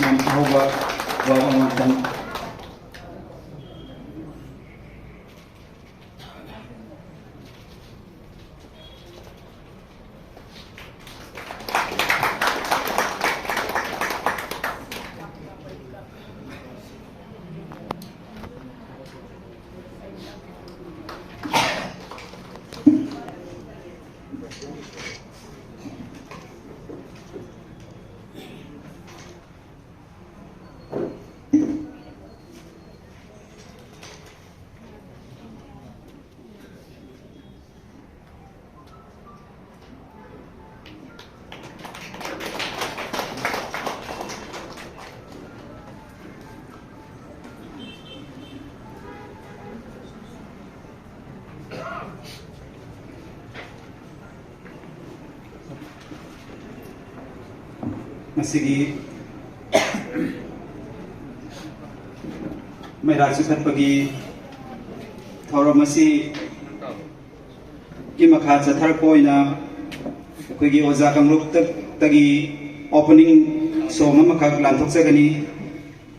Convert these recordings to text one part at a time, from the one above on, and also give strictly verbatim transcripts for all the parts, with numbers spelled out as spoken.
ꯌꯥꯝ ꯍꯧꯕ ꯋꯥ ꯑꯃꯇꯪ꯫ ꯉꯁꯤꯒꯤ ꯃꯩꯔꯥ ꯆꯤꯡꯈꯠꯄꯒꯤ ꯊꯧꯔꯝ ꯑꯁꯤ ꯒꯤ ꯃꯈꯥ ꯆꯠꯊꯔꯛꯄ ꯑꯣꯏꯅ ꯑꯩꯈꯣꯏꯒꯤ ꯑꯣꯖꯥ ꯀꯥꯡꯂꯨꯞꯇꯒꯤ opening song ꯑꯃꯈꯛ ꯂꯥꯟꯊꯣꯛꯆꯒꯅꯤ꯫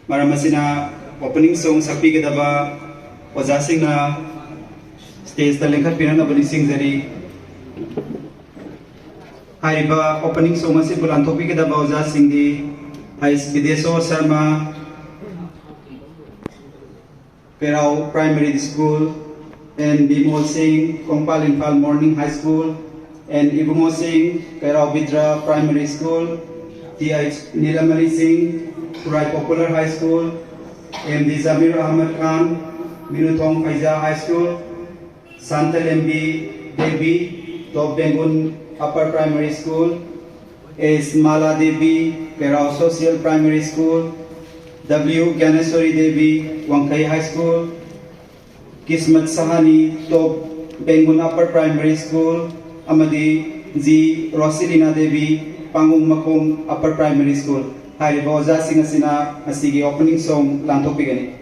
ꯃꯔꯝ ꯑꯁꯤꯅ, opening song ꯁꯛꯄꯤꯒꯗꯕ ꯑꯣꯖꯥꯁꯤꯡꯅ stageꯇ ꯂꯦꯡꯈꯠꯄꯤꯔꯛꯅꯕ ꯅꯤꯡꯁꯤꯡꯖꯔꯤ꯫ ꯍꯥꯏꯔꯤꯕ opening song ꯑꯁꯤꯕꯨ ꯂꯥꯟꯊꯣꯛꯄꯤꯒꯗꯕ ꯑꯣꯖꯥꯁꯤꯡꯗꯤ ꯍꯩꯁ ꯕꯤꯗꯦꯁꯣꯔ Sharma, ꯀꯩꯔꯥꯎ Primary School, and Bimol ꯁꯤꯡ, Kongpal Imphal Morning High School, and Ibungo Singh, Keirao Bitra Primary School, T H Nilamani Singh, Khurai Popular High School, M D Jamir Ahmad Khan, Minuthong Feija High School, Santalembi Devi, Top Bengun Upper Primary School, S Mala Devi, Keirao Social Primary School, W Gyaneshori Devi, Wangkhei High School, Kismat Sahani, Top Bengun Upper Primary School, ꯑꯃꯗꯤ G Rosilina Devi, Pangum Makhong Upper Primary School꯫ ꯍꯥꯏꯔꯤꯕ ꯑꯣꯖꯥꯁꯤꯡ ꯑꯁꯤꯅ ꯉꯁꯤꯒꯤ opening song ꯂꯥꯟꯊꯣꯛꯄꯤꯒꯅꯤ꯫